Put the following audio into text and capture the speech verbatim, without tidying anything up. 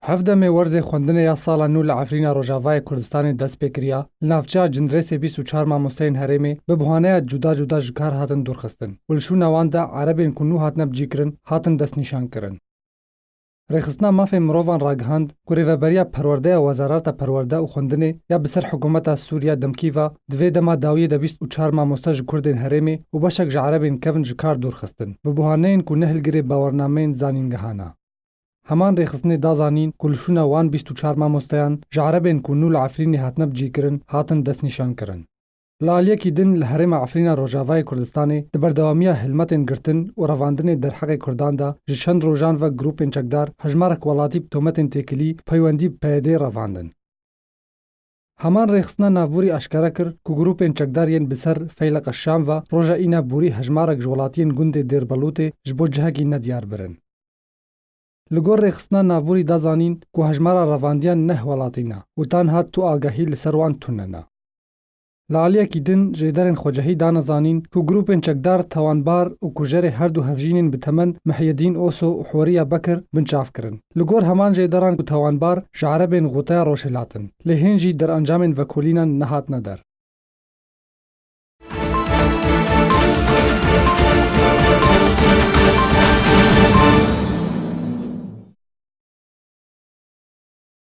Hevdemê werzê xwendinê ya sala nû li Efrîna Rojavayê Kurdistanê dest pê kiriya, li navçeya Cindirêsê bîst û çar mamosteyên herêmê bi buhaneya cuda cuda ji kar hatin dûrxistin û li şûna wan de erebên ku nû hatine bicîkirin, hatin destnîşankirin. Rêxistina Mafê Mirovan ragihand ku rêveberiya perwerdeya Wezareta Perwerde û Xwendinê ya bi ser hikûmeta Sûriya demkî ve di vê dema dawiyê de bîst û çar mamoste ji Kurdên herêmê û beşek ji erebên kevn ji kar dûr xistin, bi buhaneyên ku ne hilgirê bawernameyên zanîngehana. Heman rêxistinê da zanîn ku li şûna wan bîst û çar mamosteyan ji erebên ku nû li Efrînê hatine bicîkirin, hatin destnîşankirin. Li aliyekî din li herêma Efrîna Rojavayê Kurdistanê di berdewamiya hilmetên girtin û revandinê derheqê Kurdan de ji çend rojan ve grûpên çekdar hejmarek welatî bi tometên têkilî peywendî bi P Y D'ê revandin. Heman rêxistina navborî aşkere kir ku grûpên çekdar yên bi ser Feyleqa Şam ve roja îna borî hejmarek ji welatiyên gundê Dêrbelûtê ji bo cihekî nediyar birin. Li gor rêxistina navborî da zanîn ku hejmara revandiyan neh welatî ne û tanha tu agahî li ser wan tune ne. Li aliyekî din jêderên xwecehî dane zanîn ku grûpên çekdar tawanbar û kujerê her du hevjînên bi temen Mihyedîn Oso û Horiya Bekir binçav kirin. Li gor heman jêderan ku tawanbar ji erebên Xuteya Rojhilat in, lê hên jî derencamên vekolînan nehatine der.